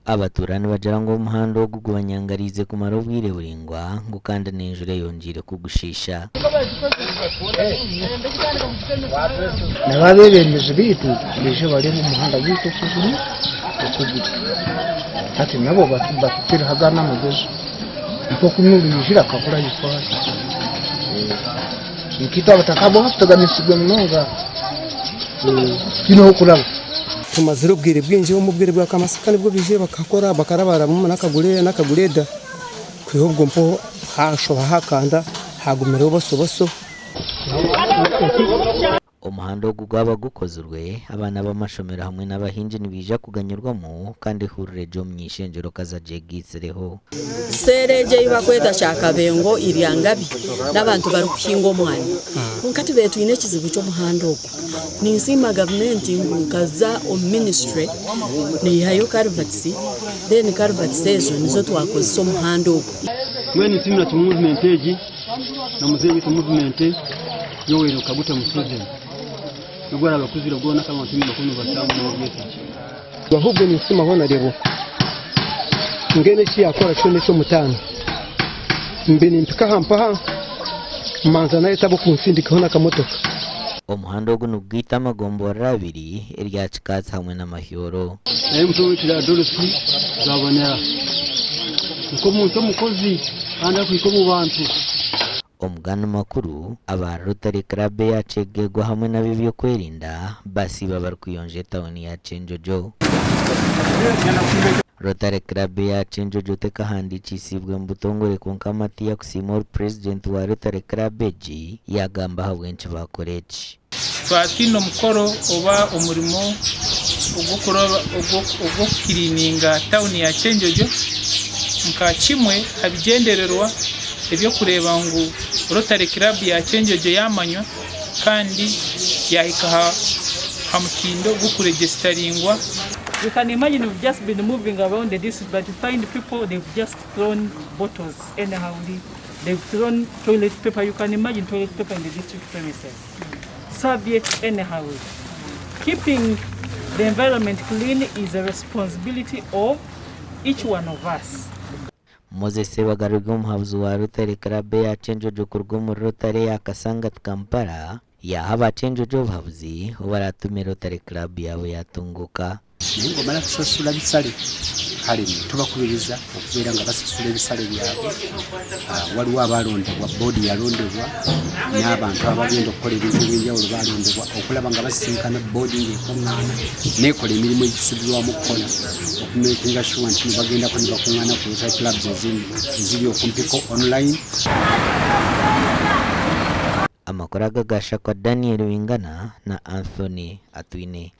Abatuura nibagira ngu omuhanda ogu gubanyangariize kumara obwire buraingwa ngu kandi n'enjura eyongyeire kugushiisha. Nabo abeebembezi baitu baije bareebe omuhanda gwaitu oku guri oku guri. Hati nabo batuteereho agandi amagezi nk'oku n'orwijura akabura ahikwata. Nkaitwe abataka bo tuteganisiibwe munonga titwine ah'okuraba. Tumazire obwire bwingi omu bwire bwa kamasaka nibwo baijire bakakora bakarabarabamu n'akagureda kwiha obwo mpaho hashoha hakanda hagumireho boso boso. Omuhanda ogu gwaba gukozirwe, abaana b'amashomero hamwe n'abahingi nibaija kuganyirwamu kandi ehurire gye omu ny'eishengyero Kazagye egaitsireho. Seeri egyo ei barikweta Kyakabengo Iryangabi n'abantu barikuhinga omwani. Kwonka tubaire twine ekizibu ky'omuhanda ogu. Ninsiima gavumenti ngu nkaza omu minisitule naihayo karuvatisi then karuvatisi ezo nizo twakozesa omuhanda ogu. Mbwenu nitusiimira kimwe muvumenti egi na muzeeyi waitu muvumenti Yoweri Kaguta Museveni n'obu araabe akuzire bwona nk'abantu 15,000 n'obwesigye. Ahubwo ninsiima hoona reebo mbwenu eki yaakora kyona eky'omutaano. Mbe nimpika aha mpaha, mbanza nayeta ab'okunsindikaho n'akamotoka. Omuhanda ogu nigugaita amagomborora abiri, erya Kikaatsi hamwe na Mahyoro. Naye omuto waitu Adolf Nzabonera nk'omuntu omukozi kandi arikuhika omu bantu. Omugani makuru, aba Rotary Club eya Kyegegwa hamwe n'ab'eby'okwerinda basiiba barikuyonja etawuni ya Kyenjojo. Rotary Club eya Kyenjojo tekahandiikiisiibwe mu butongore kwonka Matia Kusiima ori purezidenti wa Rotary Club egi yaagamba ahabw'enki baakora eki. Twaba twine omukoro oba omurimo ogw'okukiriininga tauni ya Kyenjojo nka kimwe aha bigyendererwa eby'okureeba ngu Rotary Club ya Kyenjojo yaamanywa kandi yaahika aha mutindo gw'okuregisitaringwa. You can imagine we've just been moving around the district but you find people they've just thrown bottles anyhowly. They've thrown toilet paper, you can imagine toilet paper in the district premises. Serviette anyhow. Keeping the environment clean is a responsibility of each one of us. Moses Sebagarurwe omuhabuzi wa Rotary Club eya Kyenjojo kuruga omuri Rotary eya Kasangati Kampala yaaha aba Kyenjojo obuhabuzi obu baratume Rotary Club yaabo yatunguuka. Naye ng'omala kusasula bisale, kale tubakubiriza okubeera nga basasula ebisale byabwe. Ah, waliwo abalondebwa, boodi yalondebwa n'abantu abagenda okukola ebintu ebyenjawulo balondebwa okulaba nga basisinkana boodi ng'ekuŋŋaana nekola emirimu egisubirwamu okukola okumakinga sure nti bagendako ne bakuŋŋaana ku Rotary clubs ezindi eziri okumpiko online. Amakuru aga gashakwa Daniel Wingana na Anthony Atwine.